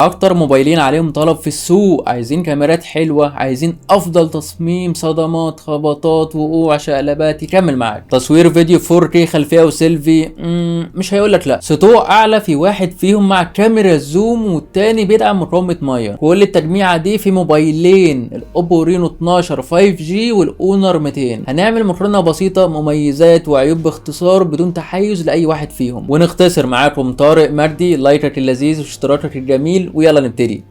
اكتر موبايلين عليهم طلب في السوق، عايزين كاميرات حلوة، عايزين افضل تصميم، صدمات، خبطات، وقوع، شقلبات، يكمل معاك. تصوير فيديو 4K خلفية وسيلفي، مش هيقولك لا. سطوع اعلى في واحد فيهم مع كاميرا zoom، والتاني بيدعم مقاومة مية. كل التجميعة دي في موبايلين، الاوبو رينو 12 5G والاونر 200. هنعمل مقارنة بسيطة، مميزات وعيوب باختصار بدون تحيز لاي واحد فيهم، ونختصر. معاكم طارق مجدي، لايكك اللذيذ واشتراكك الجميل، ويلا نبتدي.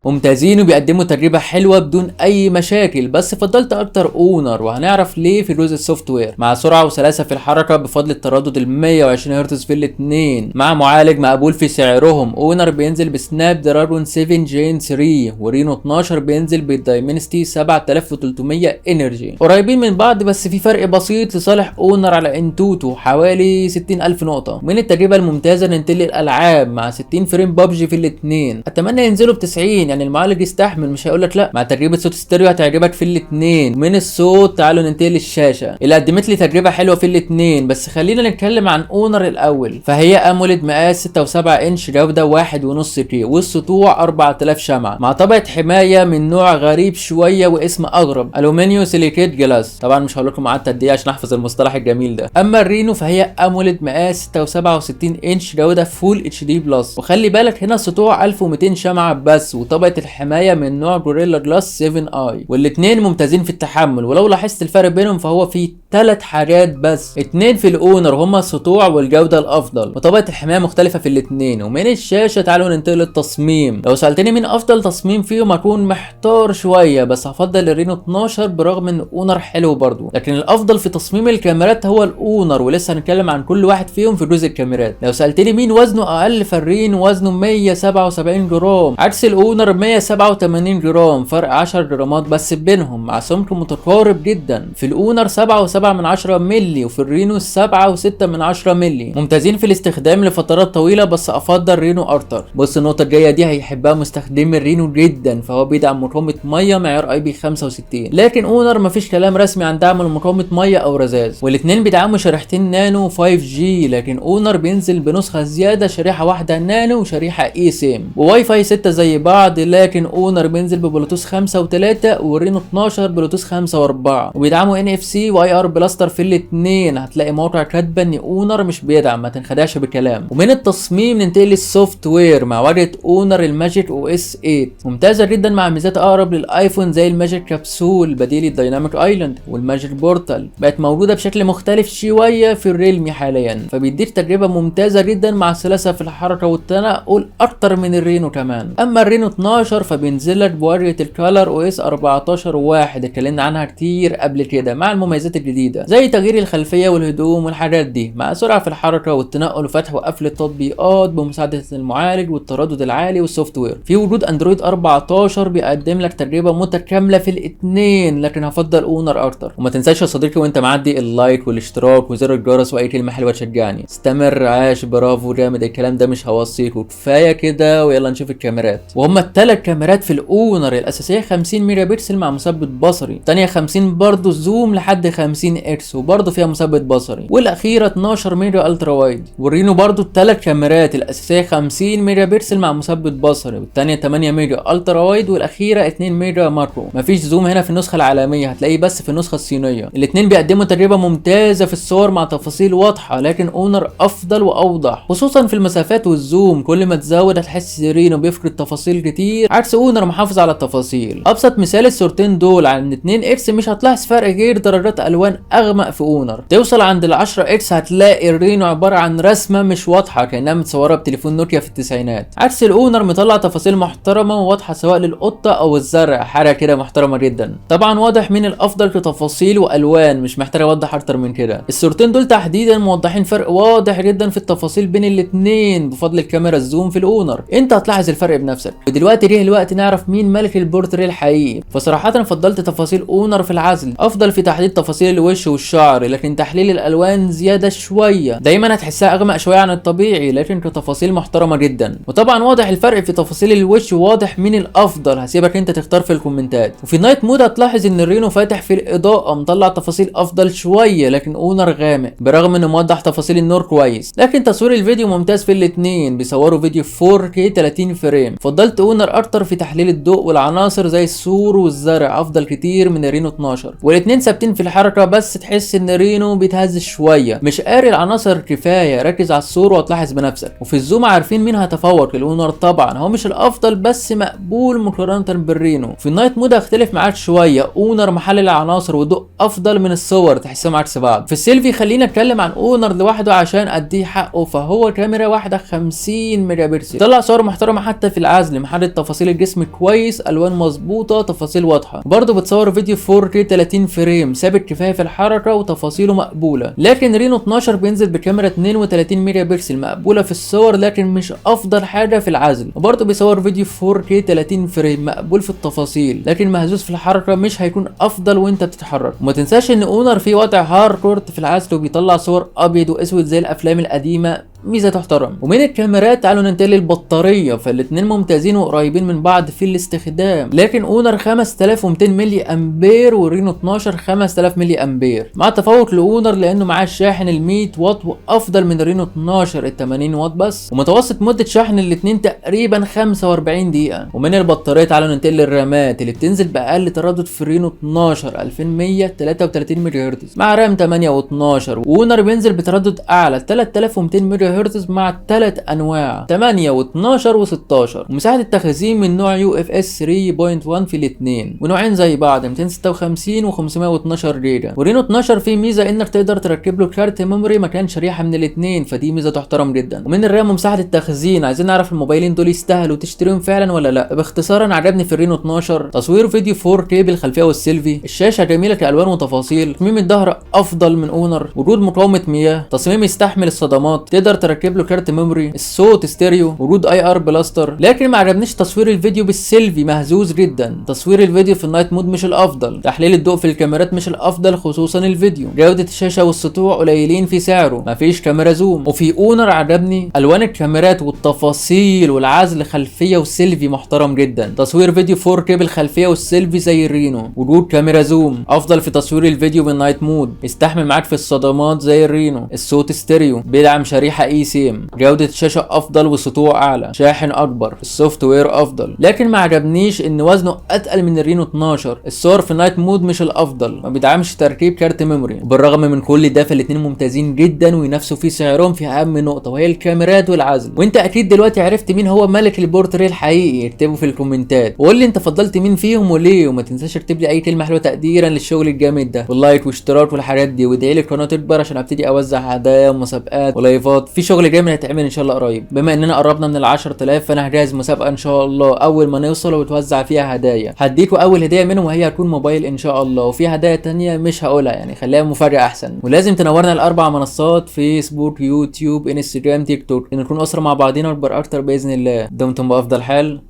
ممتازين وبيقدموا تجربة حلوة بدون أي مشاكل، بس فضلت أكتر أونر، وهنعرف ليه في جزء ال software. مع سرعة وسلاسة في الحركة بفضل التردد ال 120 هرتز في الاثنين، مع معالج مقبول في سعرهم. أونر بينزل بسناب دراجون 7 Gen 3، ورينو 12 بينزل بالدايمنستي 7300 Energy. قريبين من بعض بس في فرق بسيط لصالح أونر على انتوتو حوالي 60,000 نقطة. من التجربة الممتازة ننتقل للألعاب مع 60 frame بابجي في الاثنين، أتمنى ينزلوا ب 90، يعني المعالج يستحمل، مش هيقولك لا. مع تجربه صوت ستيريو هتعجبك في الاثنين. من الصوت تعالوا ننتقل للشاشه اللي قدمت لي تجربه حلوة في الاثنين، بس خلينا نتكلم عن اونر الاول. فهي AMOLED مقاس 6.7 انش، جوده 1.5 K، والسطوع 4000 شمعة، مع طبقه حماية من نوع غريب شوية واسم اغرب، aluminosilicate glass. طبعا مش هقول لكم قعدت قد ايه عشان احفظ المصطلح الجميل ده. اما الرينو فهي AMOLED مقاس 6.67 انش، جوده Full HD Plus، وخلي بالك هنا سطوع 1200 شمعة بس، وطبقه الحماية من نوع Gorilla Glass 7 i، والاثنين ممتازين في التحمل. ولو لاحظت الفرق بينهم فهو في 3 حاجات بس، 2 في الاونر هما السطوع والجودة الافضل، وطبقه الحماية مختلفة في الاثنين. ومن الشاشة تعالوا ننتقل للتصميم. لو سالتني مين افضل تصميم فيهم اكون محتار شوية، بس هفضل الرينو 12 برغم ان اونر حلو برضو، لكن الافضل في تصميم الكاميرات هو الاونر، ولسه هنتكلم عن كل واحد فيهم في جزء الكاميرات. لو سالتني مين وزنه اقل، فالرينو وزنه 177 جرام عكس الاونر 187 جرام، فرق 10 جرامات بس بينهم، مع سمك متقارب جدا. في الاونر 7.7 ملي، وفي الرينو 7.6 ملي. ممتازين في الاستخدام لفترات طويلة، بس افضل رينو اكتر. بص النقطة الجاية دي هيحبها مستخدمي الرينو جدا، فهو بيدعم مقاومة مية معيار IP 65، لكن اونر مفيش كلام رسمي عن دعم مقاومة مية او رذاذ. والاثنين بيدعموا شريحتين نانو 5G، لكن اونر بينزل بنسخه زيادة شريحة واحدة نانو وشريحه eSIM، وواي فاي 6 زي بعض، لكن اونر بينزل ببلوتوث 5 و3، والرينو 12 بلوتوث 5 و4، وبيدعموا NFC و IR blaster في الاثنين. هتلاقي موقع كاتبه ان اونر مش بيدعم، ما تنخدعش بكلام. ومن التصميم ننتقل لل software مع واجهه اونر ال Magic OS 8، ممتازة جدا مع ميزات اقرب للايفون زي ال Magic Capsule بديل ال Dynamic Island، وال Magic Portal بقت موجودة بشكل مختلف شوية في الريلمي حاليا، فبيديك تجربه ممتازة جدا مع سلاسة في الحركة والتنقل اكتر من الرينو كمان. اما الرينو 12 فبينزل لك بواجهه ال ColorOS 14.1، اتكلمنا عنها كتير قبل كده، مع المميزات الجديدة زي تغيير الخلفية والهدوم والحاجات دي، مع سرعة في الحركة والتنقل وفتح وقفل التطبيقات بمساعدة المعالج والتردد العالي وال software. في وجود اندرويد 14 بيقدم لك تجربه متكاملة في الاثنين، لكن هفضل اونر اكتر. وما تنساش يا صديقي وانت معدي ال like والاشتراك وزر الجرس واي كلمة حلوة تشجعني. استمر، عاش، برافو، جامد، الكلام ده مش هوصيك، وكفاية كده. ويلا نشوف الكاميرات. وهما الثلاث كاميرات في الاونر، الاساسية 50 ميجا بكسل مع مثبت بصري، الثانية 50 برضه zoom لحد 50 X وبرضه فيها مثبت بصري، والاخيرة 12 ميجا ultra wide. والرينو برضه الثلاث كاميرات، الاساسية 50 ميجا بكسل مع مثبت بصري، والثانية 8 ميجا ultra wide، والاخيرة 2 ميجا macro. مفيش zoom هنا في النسخة العالمية، هتلاقيه بس في النسخة الصينية. الاثنين بيقدموا تجربه ممتازة في الصور مع تفاصيل واضحة، لكن اونر افضل واوضح خصوصا في المسافات وال zoom. كل ما تزود هتحس رينو بيفقد تفاصيل كتير، عكس اونر محافظ على التفاصيل. ابسط مثال الصورتين دول عند 2 X مش هتلاحظ فرق غير درجات الوان اغمق في اونر. توصل عند ال 10 X هتلاقي الرينو عبارة عن رسمه مش واضحة كانها متصورة بتليفون نوكيا في التسعينات، عكس الاونر مطلع تفاصيل محترمه وواضحة سواء للقطه او الزرع، حاجة كده محترمه جدا. طبعا واضح مين الافضل كتفاصيل والوان، مش محتاج اوضح اكتر من كده. الصورتين دول تحديدا موضحين فرق واضح جدا في التفاصيل بين الاثنين بفضل الكاميرا ال zoom في الاونر، انت هتلاحظ الفرق بنفسك. ودلوقتي جه الوقت نعرف مين ملك البورتريه الحقيقي. فصراحة فضلت تفاصيل اونر في العزل، افضل في تحديد تفاصيل الوجه الوش والشعر، لكن تحليل الالوان زيادة شوية، دايما هتحسها اغمق شوية عن الطبيعي، لكن كتفاصيل محترمه جدا. وطبعا واضح الفرق في تفاصيل الوش وواضح مين الافضل، هسيبك انت تختار في الكومنتات. وفي ال night mode هتلاحظ ان ال Reno فاتح في الاضاءة، مطلع تفاصيل افضل شوية، لكن Honor غامق برغم انه موضح تفاصيل النور كويس. لكن تصوير الفيديو ممتاز في الاثنين، بيصوروا فيديو 4K 30 frame. فضلت Honor اكتر في تحليل الضوء والعناصر زي السور والزرع، افضل كتير من ال Reno 12. والاثنين ثابتين في الحركة، بس تحس ان Reno بيتهز شوية، مش قاري العناصر كفاية. ركز على السور وهتلاحظ بنفسك. وفي ال zoom عارفين مين هيتفوق، ال Honor طبعا هو مش الافضل بس مقبول مقارنة بال Reno. في ال night mode هختلف معاك شوية، Honor محلل العناصر وضوء افضل من الصور، تحسهم عكس بعض. في السيلفي خلينا اتكلم عن Honor لوحده عشان اديه حقه، فهو كاميرا واحدة 50 ميجا بكسل، طلع صور محترمه حتى في العزل، محدد تفاصيل الجسم كويس، الوان مظبوطة، تفاصيل واضحة. برضه بتصور فيديو 4K 30 frame، ثابت كفاية في الحركة وتفاصيله مقبولة. لكن Reno 12 بينزل بكاميرا 32 ميجا بكسل، مقبولة في الصور لكن مش افضل حاجة في العزل، وبرضه بيصور فيديو 4K 30 frame، مقبول في التفاصيل لكن مهزوز في الحركة، مش هيكون افضل وانت بتتحرك. وما تنساش ان Honor في وضع Harcourt في العزل وبيطلع صور ابيض واسود زي الافلام القديمة، ميزة تحترم. ومن الكاميرات تعالوا ننتقل للبطاريه، فالاتنين ممتازين وقريبين من بعض في الاستخدام، لكن Honor 5200 ملي امبير وال Reno 12 5000 ملي امبير، مع تفوق ل Honor لانه معاه الشاحن ال 100 واط وافضل من ال Reno 12 ال 80 واط بس، ومتوسط مده شحن الاتنين تقريبا 45 دقيقة. ومن البطارية تعالوا ننتقل للرامات اللي بتنزل باقل تردد في ال Reno 12 2133 ميجا هرتز مع RAM 8 و12، و Honor بينزل بتردد اعلى 3200 ميجا هرتز مع 3 انواع 8 و12 و16، ومساحة التخزين من نوع UFS 3.1 في الاثنين، ونوعين زي بعض 256 و512 جيجا. و Reno 12 فيه ميزة انك تقدر تركب له كارت memory مكان شريحة من الاثنين، فدي ميزة تحترم جدا. ومن ال RAM ومساحة التخزين عايزين نعرف الموبايلين دول يستاهلوا تشتريهم فعلا ولا لا. باختصار انا عجبني في ال Reno 12 تصوير فيديو 4K بالخلفيه والسيلفي، الشاشة جميلة كالوان وتفاصيل، تصميم الظهر افضل من Honor، وجود مقاومة مياه، تصميم يستحمل الصدمات، تقدر تركب له كارت memory، الصوت ستيريو، وجود IR blaster. لكن ما عجبنيش تصوير الفيديو بالسيلفي، مهزوز جدا، تصوير الفيديو في ال night mode مش الافضل، تحليل الضوء في الكاميرات مش الافضل خصوصا الفيديو، جوده الشاشة والسطوع قليلين في سعره، مفيش كاميرا zoom. وفي Honor عجبني الوان الكاميرات والتفاصيل والعزل خلفية وسيلفي محترم جدا، تصوير فيديو 4K بالخلفيه والسيلفي زي ال Reno، وجود كاميرا zoom افضل في تصوير الفيديو بال night mode، يستحمل معاك في الصدمات زي ال Reno، الصوت ستيريو، بيدعم شريحة eSIM، جوده الشاشة افضل وسطوع اعلى، شاحن اكبر، ال software افضل. لكن ما عجبنيش ان وزنه اتقل من ال Reno 12، الصور في ال night mode مش الافضل، ما بيدعمش تركيب كارت memory. وبالرغم من كل ده فالاتنين ممتازين جدا وينافسوا في سعرهم في اهم نقطة وهي الكاميرات والعزل. وانت اكيد دلوقتي عرفت مين هو ملك البورتريه الحقيقي، اكتبه في الكومنتات وقول لي انت فضلت مين فيهم وليه، وما تنساش تكتب لي اي كلمة حلوة تقديرا للشغل الجامد ده، وال like واشتراك والحاجات دي، وادعي لي القناة تكبر عشان ابتدي اوزع هدايا ومسابقات ولايفات، في شغل جامد هيتعمل ان شاء الله قريب. بما اننا قربنا من ال 10000 فانا هجهز مسابقة ان شاء الله اول ما نوصل وتوزع فيها هدايا، هديكوا اول هديه منهم وهي هتكون موبايل ان شاء الله، وفي هدايا تانية مش هقولها يعني خليها مفاجاة احسن. ولازم تنورنا الاربع منصات فيسبوك يوتيوب انستجرام تيك توك، نكون اسره مع بعضينا ونكبر اكتر باذن الله. دمتم بافضل حال،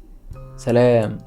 سلام.